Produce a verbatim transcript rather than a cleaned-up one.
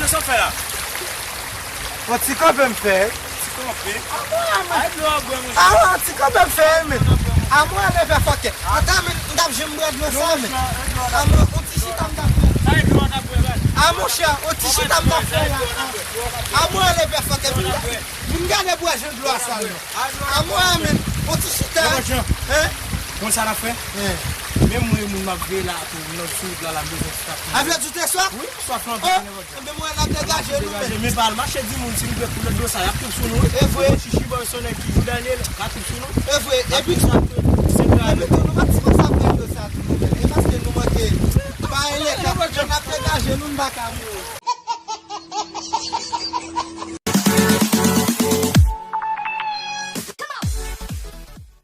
Sa w fè la? Yon ti kanpe m fè. Ti kanpe? Ay, dlo a bwè, monchè. Awa, yon ti kanpe m fè, men. Amwen, ale fè fòkè. Ata, men, m t ap janm bwè dlo sa, men. Amwen, yon ti chita m t ap fè. Ay, dlo a t ap bwè, baz. A, monchè, yon ti chita m t ap fè la. Amwen, ale fè fòkè. Vin gade, vin gade bwè jan dlo a sal, non. Amwen, men, yon ti chita. Hein? Konn sa n ap fè? Hein? Menm mwen, moun m ap veye la, tou, m nan sou wout la, la, m bezwen ti tap. Avè di te swa? Wi, swa flanbe, nenpòt jan. Enben, mwen, n ap degaje nou, men. Men pa al mache di moun, si nou vle koule dlo sa, y ap trip sou nou, wi. E vre. Chichi Boy, Sonèg, Kikou Daniel, ka trip sou nou. E vre. Epi, epi tou, nou pa t sipoze ap bwè dlo sa tou, nou, men. E paske nou manke. Pa enletan, n ap degaje nou, n pa ka mouri.